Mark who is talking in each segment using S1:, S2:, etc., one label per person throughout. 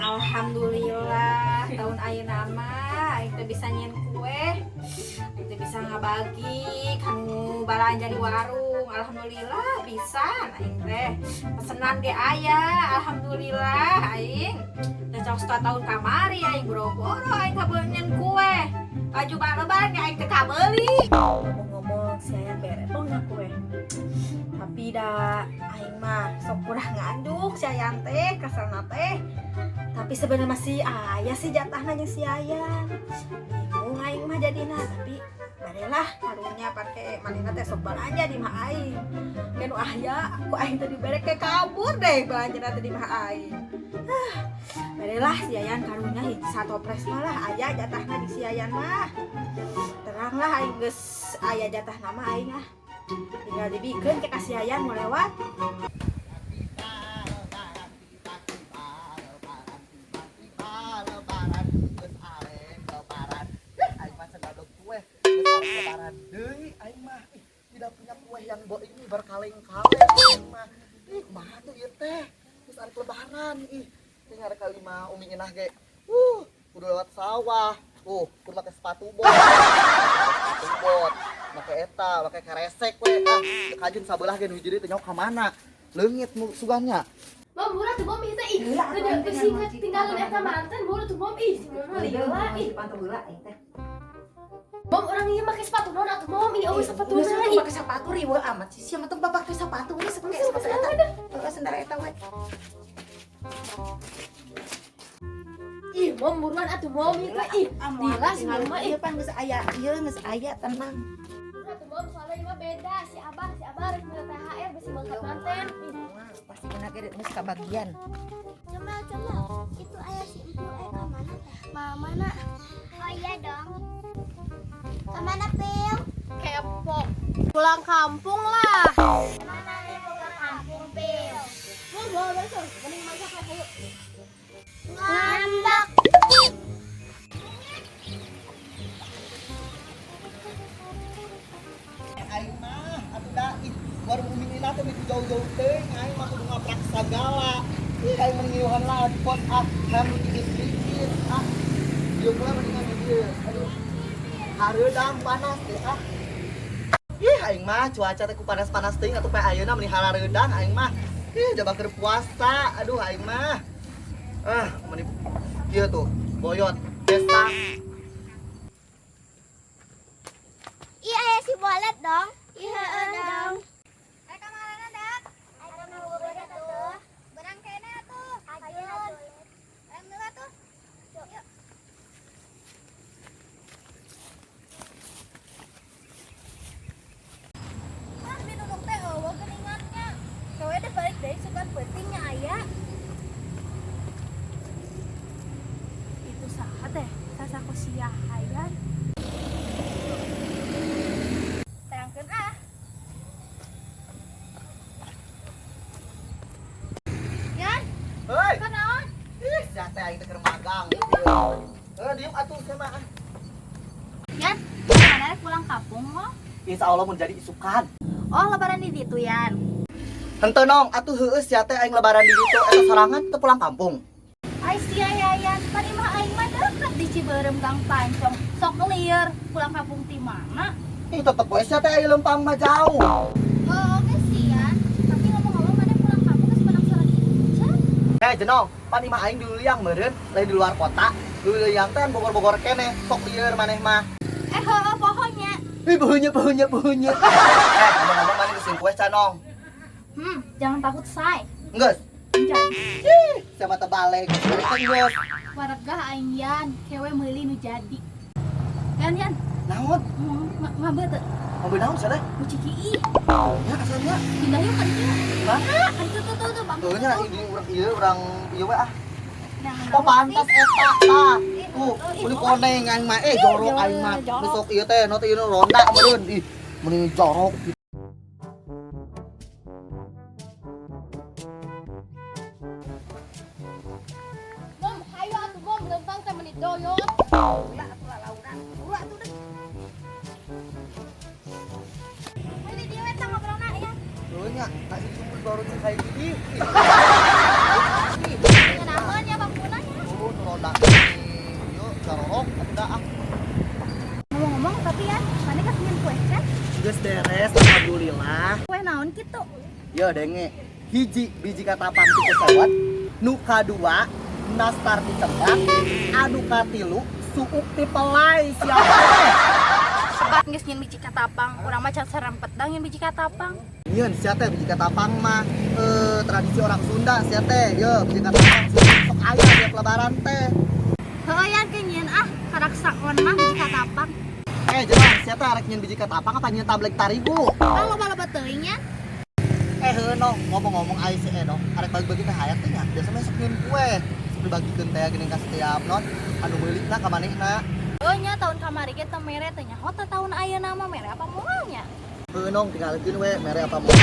S1: Alhamdulillah tahun ayeuna mah aing teh bisa nyieun kue. Aing teh bisa ngabagi kanu balanja di warung. Alhamdulillah bisa aing teh. Pesenan ge aya, alhamdulillah aing. Teh cok tahun kamari aing boro-boro aing kabeuli nyieun kue. Baju lebaran ge aing teh kabeuli. Ngomong-ngomong si Ayan bere na kue. Tapi da aing mah sok kurang nganduk si Ayan teh kasarna teh. Tapi sebenarnya masih aya sih jatahna jeung si Ayan. Bingung aing mah jadina, tapi barelah karunya pake manehna teh sok balanja di imah aing. Ke nu aya ku aing teh dibere ke kabur deh balanja teh di imah aing. Ah, barelah si Ayan karunya hiji satopres mah lah aya jatahna di si Ayan mah. Terang lah aing geus aya jatahna mah aing ah. Tinggal dibikeun ke ka si Ayan mau lewat.
S2: Lebaran deui aing mah. Ih, tidak punya kue yang bo ini berkaleng-kaleng aing mah. Ih, kumaha tuh ieu teh? Geus arek lebaran ih. Teh arek ka imah Umi Inah ge. Kudu lewat sawah. Kudu make sepatu bot. Sepatu bot. Make eta, make keresek we. Ah, kajun sabelah ge nu hiji deui teh nyaho ka mana? Leungit nu sugannya.
S3: Mom, murah tuh mom itu ih. Udah kesingkat tinggalan eta mantan, murah tuh mom ih. Si mama lila ih.
S4: Pantau heula aing teh.
S3: Mom, orang ieu make sepatu naon atuh mom? Ih, eueuh sepatu
S4: Geus
S3: naon
S4: atuh
S3: ih.
S4: Make sepatu riweuh amat sih. Sia mah teu pake sepatu we, sepatu sepatu eta. Heeh, sendal eta we.
S3: Ih, mom buruan atuh mom ieu teh ih. Lila si mama ih.
S4: Ieu pan geus aya, ieu geus aya tenang.
S3: Murah tuh mom, soalnya ieu mah beda si Abah rek minta THR besi mangkat manten. Ih.
S4: Wah, pasti kena ge geus kabagian.
S5: Coba, coba. Itu ayah si Empu ka mana teh? Mama nak. Oh iya dong. Kemana, Pil?
S3: Kepo. Pulang kampung lah.
S5: Kemana nih pulang kampung, Pil?
S3: Mom, bawa besok. Mending masak lah, ayo.
S5: Ngambek.
S2: Aing mah atuh da ih, warung Umi Inah teh mimpi jauh-jauh teuing aing mah kudu ngaprak sagala. Ih, aing mending ngiluhan lah di pos ah, hayang nu dikit-dikit ah. Dieu mah mendingan di dieu. Aduh. Hareudang panas deh ah. Ih, aing mah cuaca teh ku panas-panas teuing atuh pe ayeuna meni harareudang aing mah. Ih, jaba keur puasa. Aduh aing mah. Ah, meni kieu tuh, boyot, desa.
S5: Ih, ayah si bolet dong. Iya, heeh dong. Ayo ka mana, Dak? Ayo ka Bogor atuh. Berang kene atuh. Ayo. Ayo heula tuh. Yuk.
S6: Ah, minum teh eueuh geuningannya. Kowe deh balik deui sugan peutingnya aya. Itu saha teh? Sasako sia hayan. Terangkeun ah. Yan,
S2: Heuy.
S6: kunaon?
S2: Ih, sia teh aing teh keur magang. Heuh, diem atuh sia mah ah.
S6: Yan, mana rek pulang kampung mo?
S2: Insya Allah mun jadi isukan.
S6: Oh, lebaran di ditu Yan.
S2: Henteu nong, atuh heueuh sia teh aing lebaran di ditu eta sorangan teu pulang kampung.
S6: Ai sia Yayan, pan imah aing mah deket di Ciberem Gang Pancong. Sok lieur pulang kampung ti mana?
S2: Ih, tetep we sia teh aing lempang mah jauh.
S6: Oh, oke sih Yan. Tapi ngomong-ngomong mana pulang kampung geus menang salah Inca?
S2: Eh, jenong, pan imah aing di Leuliang meureun, lain di luar kota. Di Leuliang teh Bogor-Bogor keneh, sok lieur maneh mah.
S6: Eh, heueuh pohonya.
S2: Ih, beunya beunya beunya. Eh, ngomong-ngomong maneh geus kue canong.
S6: Jangan takut say.
S2: Geus.
S6: Jangan.
S2: Ih, siapa terbalik. Geus.
S6: Wargah aing Yan, kewe meuli nu jadi. Yan, Yan,
S2: Naon?
S6: ngambil teu?
S2: Ngambil naon sia teh?
S6: Nu ciki ih.
S2: Ya asalnya.
S6: Pindah yuk ka ditu.
S2: Hah?
S6: Ka ditu tuh tuh tuh bang.
S2: Tuh nya ini urang ieu urang ieu we ah.
S6: Nah,
S2: Oh pantas eta tah. Tuh,
S6: Ih,
S2: meuni koneng aing mah. Eh, jorok aing mah. Besok ieu teh nu teh ieu ronda meureun. Ih, meuni jorok.
S3: Mom, hayo atuh mom, lempang teh meni doyot.
S4: Ulah atuh lalaunan. Ulah atuh deh.
S6: Ini dia we tah ngobrolna ya.
S2: Tuh nya, kasih cumpul baru cek kayak gini.
S6: Ngenaheun ya bangkuna nya.
S2: dah ah.
S6: Ngomong-ngomong tapi ya, mana geus nyieun kue can?
S2: Geus beres, alhamdulillah.
S6: Kue naon kitu?
S2: Yo denge, hiji biji katapang ti pesawat, nu kadua nastar ti cemplak, anu katilu suuk ti pelai siapa teh?
S6: Tepat geus nyieun biji katapang, urang mah can serempet dah nyieun biji katapang.
S2: Nyieun sia teh biji katapang mah tradisi orang Sunda sia teh. Yo biji katapang sok aya tiap lebaran teh.
S6: Heuh yan ke nyieun ah, karak saon mah biji katapang.
S2: Jelas sia teh arek nyieun biji katapang apa nyieun tablet tarigu?
S6: Ah loba-loba teuing nya.
S2: Heuh no, ngomong-ngomong ai si Edo, arek bagi-bagi teh hayat teh nya. Biasa mah sok nyieun kue. Sok dibagikeun teh geuning ka setiap non anu meulikna ka manehna.
S6: Oh nya tahun kamari ge teu mere teh nyaho teh tahun ayeuna mah mere apa moal nya?
S2: Heuh nong tinggalkeun we mere apa moal.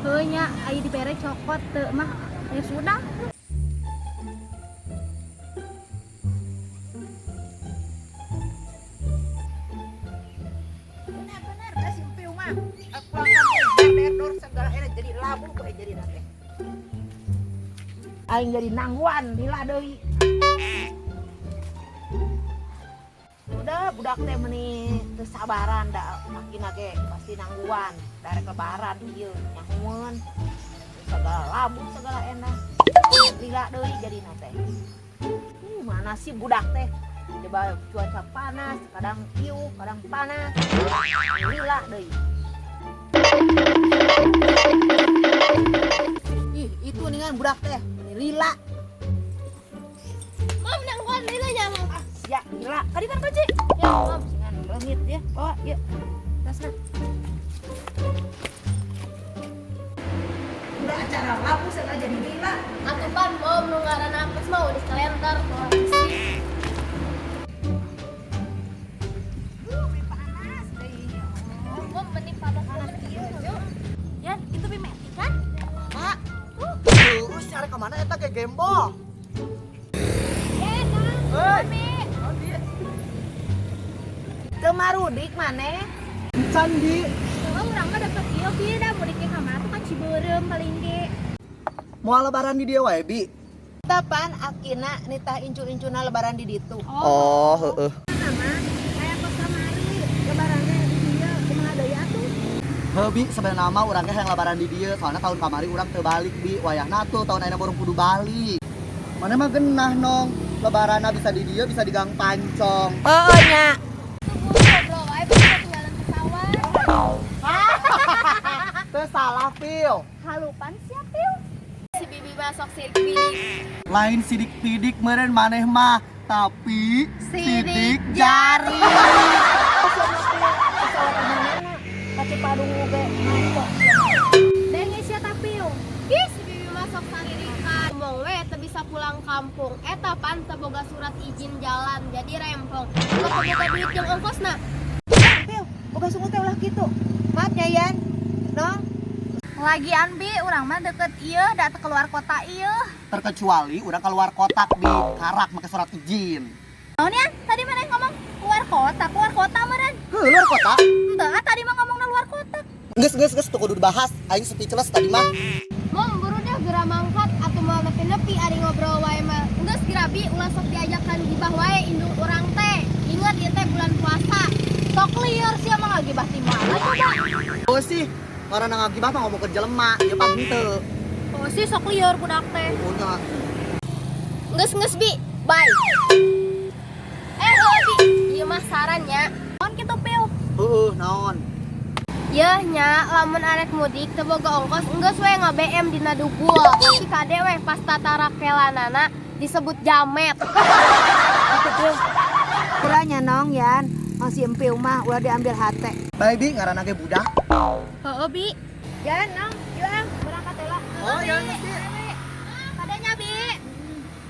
S6: Heuh nya aya dibere cokot teu mah ya sudah.
S4: Benar-benar dah si Empiu mah. Pulang kampung der segala era jadi labu kok jadi nate. Aing jadi nangguan lila deui. Udah budak teh meni teu sabaran da akina ge pasti nangguan darek lebaran ieu nyahueun segala labu segala enak lila deui jadi nate. Mana sih budak teh coba cuaca panas kadang ieu kadang panas lila deui. Ih itu ningan budak teh lila.
S3: Mom nangguan lila nya Mom.
S4: Ah sia lila kadi kan kunci.
S3: Ya Mom.
S4: Singan leungit ya. Bawa ieu. Tasna. Udah acara labu segala jadi lila.
S3: Atuh pan Mom nu ngaranna apes mah udah kalender sih.
S4: Panas deui.
S3: Mom meni panas ieu.
S6: Yan, itu bi metik kan?
S2: Mak. Terus cari ke mana eta ge gembong?
S3: Eh,
S2: Hei,
S4: Teu marudik maneh.
S2: Encan di.
S6: Heuh urang mah deket ieu bi da mudik ka mana tuh kan Cibeureum paling ge.
S2: Moal lebaran di dieu wae bi.
S4: Tapan akina nitah incu-incuna lebaran di ditu.
S2: Oh, heeh.
S4: Nama aya kos kamari lebarannya di dieu kumaha deui atuh?
S2: Heuh bi, sebenarnya mah urang ge hayang lebaran di dieu, soalnya tahun kamari urang teu balik bi. Wayahna atuh tahun ayeuna borong kudu balik. Mana mah genah nong, lebaranna bisa di dieu bisa di Gang Pancong.
S4: Heeh nya.
S3: Tuh ngobrol wae bisa tinggalan pesawat.
S2: Teu salah Pil.
S6: Halupan sia Piu.
S3: Si bibi masuk sirik bidik.
S2: Lain sidik pidik meureun maneh mah, tapi
S3: Sidik
S2: jari.
S4: Pesawat manehna ka Cipadung oge ngaco.
S6: Denge sia ta Piu.
S3: Ih, si bibi masuk sangirikan. Ngomong we teu bisa pulang kampung. Eta pan teu boga surat izin jalan jadi rempong. Teu boga duit jeung ongkosna.
S4: Piu, boga sungut teh ulah kitu. Maaf nya Yan. Nong,
S6: Lagian bi urang mah deket ieu da teu keluar kota ieu.
S2: Terkecuali urang keluar kotak bi, karak make surat izin.
S6: Naon ya? Tadi mana ngomong keluar kota meureun.
S2: Heuh, luar kota.
S6: Henteu ah tadi mah ngomongna luar kota.
S2: Geus geus geus teu kudu dibahas, aing speechless tadi mah.
S3: Mom, buru dah geura mangkat atuh moal nepi-nepi ari ngobrol wae mah. Geus geura bi ulah sok diajakan gibah wae indung urang teh. Ingat ieu teh bulan puasa.
S6: Sok lieur sia mah ngagibah ti mana coba?
S2: Oh sih, ngaranna ngagibah mah ngomong ke jelema, ieu pan henteu.
S6: Oh sih sok lieur budak teh.
S2: Punya.
S3: Geus geus bi, bye. Heuh bi, ieu mah sarannya.
S6: Naon kitu Piu?
S2: Heueuh, naon?
S3: Yeuh nya, lamun arek mudik teu boga ongkos enggeus we nga-BM dina dugul. Tapi kade we pas tatarakelanana disebut jamet.
S4: Itu Piu. Kurangnya nong Yan, masih Empiu mah ulah diambil hate.
S2: Bae bi ngaranna ge budak.
S6: Heueuh bi.
S4: Yan nong, ilang berangkat heula.
S2: Oh, ya geus bi.
S6: Kadenya bi.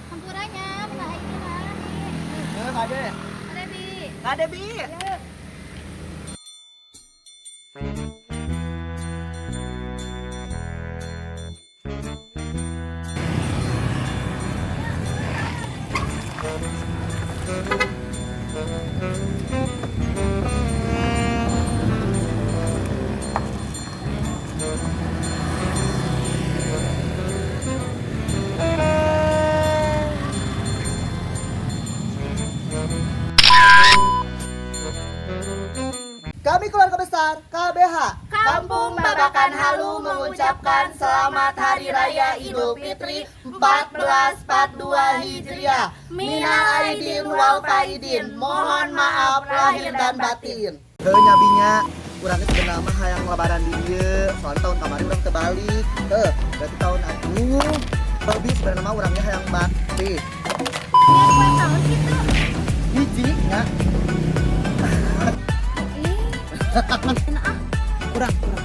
S6: Hampuranya mun aing mah.
S2: Heuh, kade.
S6: Kade bi.
S2: Kade bi. Babakan Halu mengucapkan selamat Hari Raya Idul Fitri 1442 Hijriah. Minal aidin wal faidin. Mohon maaf lahir dan batin. Heuh nya, Bi, nya, urang geus sebenarnya mah hayang lebaran di dieu. Soalnya tahun kemarin urang teu balik. Heuh, berarti tahun aduh. Lebih sebenarnya mah urangnya hayang bakti.
S6: Biar kue tahun gitu.
S2: Hiji nya.
S6: Ih,
S2: Kurang kurang.